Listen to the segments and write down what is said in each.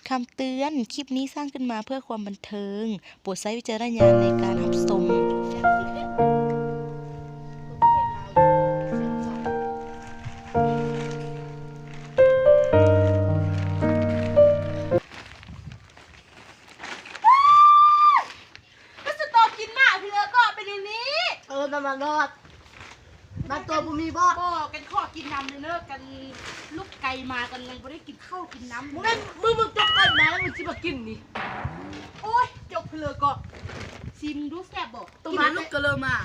ຄຳເຕືອນ, ຄລິບນີ້ສ້າງຂຶ້ນມາເພື່ອຄວາມບັນເທີງ. ໂປດໃຊ້ວິຈາລະນະຍານໃນການຮັບຊົມ. ມັນສະຕອກກິນໝາກພີ່ເລີເກາະ ເປັນຫຍັງນີ້? ເອີ ນຳມາລອດ. ບາງຕົວບໍ່ມີບໍ່? ບໍ່ ກັນຂໍກິນນຳເດີ ກັນລຸກໄກມາ ກັນຍັງບໍ່ໄດ້ກິນເຂົ້າກິນນ້ຳ. ມຶງແມ່ນ ມຶງ ມຶງຈົກໄກ່ມາແລ້ວມຶງຊິມາກິນນີ້. ໂອ້ຍ ຈົກເພີເລີເກາະ ຊີມດູແຊບບໍ່? ຕົວມາລຸກກະເລີມາ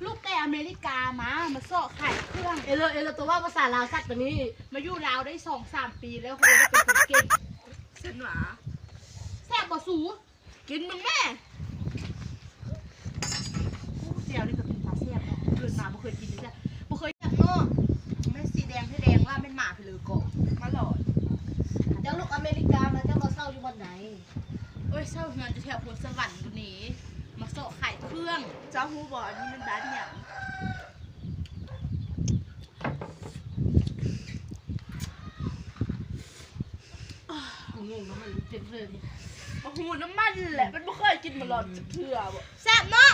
ລູກແຕ່ອາເມລິກາມາ ມາເຊາະຂາຍເຄື່ອງ. ເອເລີ ເອເລີ ຕົວເວົ້າພາສາລາວຊັດກວ່ານີ້. ມາຢູ່ລາວໄດ້ສອງສາມປີແລ້ວ ເຂົາເອີ້ນວ່າເປັນຄົນເກັ່ງ. ຊັ້ນຫວາ? ແຊບບໍ່ສູ? ກິນເບິ່ງແມ້. ໂອ້ ແຈ່ວນີ້ກໍເປັນຕາແຊບເນາະ ເກີດມາບໍ່ເຄີຍກິນເລີຍ ບໍ່ເຄີຍ ແຊບເນາະ. ແມ່ນສີແດງແທ້ແດງ ວ່າແມ່ນໝາໄປເລີເກາະ ມາຫຼອດ. ເຈົ້າລູກອາເມລິກາມາ ເຈົ້າມາເຊົ່າຢູ່ບ່ອນໃດ? ໂອ້ຍ ເຊົ່າເຮືອນຢູ່ແຖວໂພນສະຫວັນພຸ້ນນີ້ ມາເຊາະຂາຍເຄື່ອງ. ເຈົ້າຮູ້ບໍ່ ອັນນີ້ແມ່ນບ້ານຫຍັງ? ກູງົງນຳມັນເຕັມເລີຍ. ບໍ່ຮູ້ນຳມັນແຫຼະ ມັນບໍ່ເຄີຍກິນໝາກຫຼອດຈັກເທື່ອ. ແຊບເນາະ.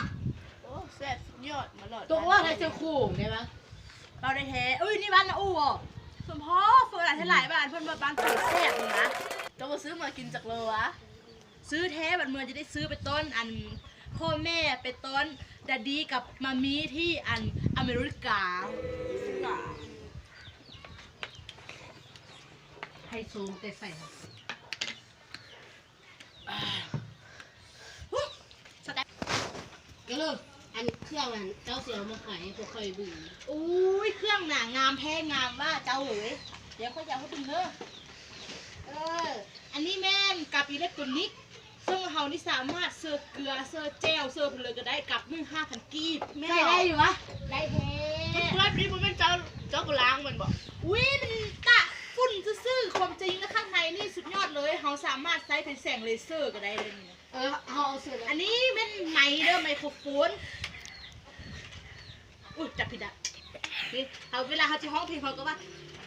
ໂອ້ ແຊບສຸດຍອດໝາກຫຼອດ. ຕົກວ່າໄດ້ເຈົ້າໂຄງໄດ້ປະ? ເວົ້າໄດ້ແທ້. ເອີຍ ນີ້ບ້ານນ້າອູ້ບໍ? ສົມພໍເຟີຫຼາຍແທ້ຫຼາຍບ້ານ ເພິ່ນວ່າບ້ານເພິ່ນແຊບນີ້ນະ. ເຈົ້າບໍ່ຊື້ມາກິນຈັກໂລຫວາ? ຊື້ແທ້ ບັດເມືອຈະໄດ້ຊື້ໄປຕ້ອນ ອັນ ພໍ່ແມ່ ໄປຕ້ອນດາດີກັບມາມີທີ່ ອັນ ອາເມລິກາ. ໄຮໂຊແຕ່ໃສ? ກະເລີ ອັນເຄື່ອງນັ້ນເຈົ້າຊິເອົາມາຂາຍໃຫ້ພວກຂ້ອຍເບິ່ງ. ໂອ້ຍ ເຄື່ອງໜາງາມແທ້ງາມວ່າເຈົ້າເອີຍ. ດຽວຂ້ອຍຈະເອົາໃຫ້ເບິ່ງເດີ. ເອີ ອັນນີ້ແມ່ນກັບອີເລັກໂຕຣນິກ ເຊິ່ງເຮົານີ້ສາມາດເຊີເກືອ ເຊີແຈ່ວ ເຊີເພີເລີກໍໄດ້ ກັບໜຶ່ງຫ້າພັນກີບ. ແມ່ນ ໃຊ້ໄດ້ຢູ່ຫວາ? ໄດ້ແທ້. ເພື່ອນໆ ນີ້ບໍ່ແມ່ນເຈົ້າ ເຈົ້າກໍລ້າງແມ່ນບໍ່? ອຸ້ຍ ມັນຕາກຝຸ່ນຊື່ໆ ຄວາມຈິງແລ້ວຂ້າງໃນນີ້ສຸດຍອດເລີຍ ເຮົາສາມາດໃຊ້ເປັນແສງເລເຊີກໍໄດ້ເລີຍນີ້. ເອີ ເຮົາເອົາເສື້ອ ອັນນີ້ແມ່ນໄມເດີ ໄມໂຄຣໂຟນ. ອຸ້ຍ ຈັບຜິດລະ. ນີ້ ເຮົາ ເວລາເຮົາຊິຮ້ອງເພງ ເຮົາກໍວ່າ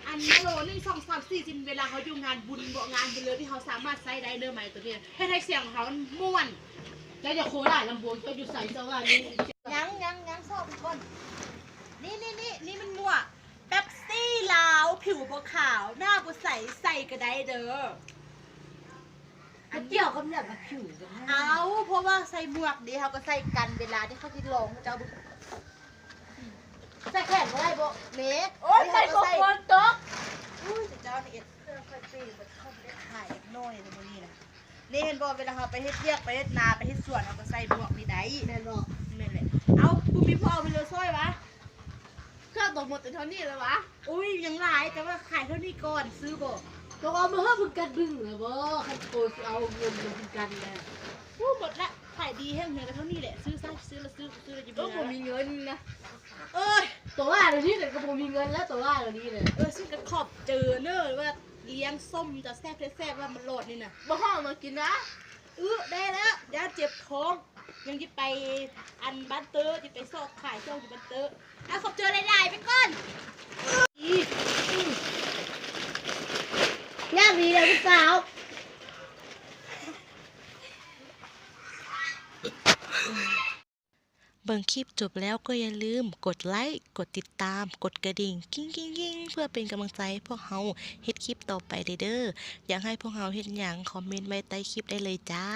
ອັນ ຮັລໂຫຼ ໜຶ່ງ ສອງ ສາມ ສີ່ ຊິ ເວລາເຮົາຢູ່ງານບຸນເບາະ ງານບຸນເລີ ທີ່ເຮົາສາມາດໃຊ້ໄດ້ເດີ ໄມໂຕນີ້ ເຮັດໃຫ້ສຽງເຮົາມ່ວນ. ເຈົ້າຢ່າໂຄຫຼາຍລຳໂພງ ເຈົ້າຢູ່ໃສເຈົ້າວ່ານີ້? ຍັງ ຍັງ ຍັງ ຊອກກ່ອນ. ນີ້ ນີ້ ນີ້ ນີ້ມັນໝວກ ເປັບຊີລາວ ຜິວບໍ່ຂາວ ໜ້າບໍ່ໃສ ໃສ່ກໍໄດ້ເດີ. ມັນກ່ຽວກັບຫຍັງກັບຜິວກັນ? ເອົາ ເພາະວ່າໃສ່ໝວກເດ ເຮົາກໍໃສ່ກັນເວລາທີ່ເຂົາຊິລອງເຈົ້າເບິ່ງ. ໃສ່ແຂນບໍ່ໄດ້ບໍ່? ເມ ໂອ້ຍ ໄມໂຄຣໂຟນຕົກ. ອຸ້ຍ ເຈົ້ານີ້ເຮັດເຄື່ອງຂ້ອຍປີເບິດ ຂ້ອຍບໍ່ໄດ້ຂາຍຈັກໜ້ອຍເລີຍມື້ນີ້ນະ. ນີ້ເຫັນບໍ່ ເວລາເຮົາໄປເຮັດວຽກ ໄປເຮັດນາ ໄປເຮັດສວນ ເຮົາກໍໃສ່ໝວກນີ້ໄດ້. ແມ່ນບໍ່? ແມ່ນແຫຼະ. ເອົາ ບໍ່ມີຜູ້ເອົາໄປເລີຍຊ່ອຍຫວາ? ເຄື່ອງຕົກໝົດແຕ່ເທົ່ານີ້ແລ້ວຫວາ? ໂອ້ຍ ຍັງຫຼາຍ ແຕ່ວ່າຂາຍເທົ່ານີ້ກ່ອນ ຊື້ບໍ່? ຕົກເອົາມາເຮີ້ເພິ່ນກັນບຶ້ງແລ້ວບໍ່? ຄັນໂຕຊິເອົາເງິນນຳເພິ່ນກັນແລ້ວ. ໂອ້ ໝົດລະ ຂາຍດີແຮງ ເຮືອນກໍເທົ່ານີ້ແຫຼະ ຊື້ຊະ ຊື້ລະຊື້ ຊື້ລະຈະເບື່ອ. ໂອ້ ບໍ່ມີເງິນນະ. ເອີຍ ຕົວວ່າດຽວນີ້ແຫຼະ ກໍບໍ່ມີເງິນແລ້ວ ຕົວວ່າດຽວນີ້ແຫຼະ. ເອີ ຊິກໍຂອບເຈີເນີ ວ່າລ້ຽງສົ້ມຕາແຊບແທ້ໆ ວ່າມັນຫຼອດນີ້ນະ. ບໍ່ຮ້ອງມາກິນນະ. ອື ໄດ້ແລ້ວ ຢ້ານເຈັບທ້ອງ. ຍັງຊິໄປອັນບ້ານເຕີ ຊິໄປຊອກຂາຍຊ່ວງຢູ່ບ້ານເຕີ. ອາ ຂອບໃຈຫຼາຍໆ ໄປກ່ອນ. ຢ່າງດີເດີລູກສາວ. ເບິ່ງຄລິບຈົບແລ້ວກໍຢ່າລືມກົດໄລ້, ກົດຕິດຕາມ, ກົດກະດິ່ງ ກິ້ງໆໆ ເພື່ອເປັນກຳລັງໃຈໃຫ້ພວກເຮົາເຮັດຄລິບຕໍ່ໄປເດີ້. ຢາກໃຫ້ພວກເຮົາເຮັດຫຍັງ ຄອມເມັນໄວ້ໃຕ້ຄລິບໄດ້ເລີຍຈ້າ.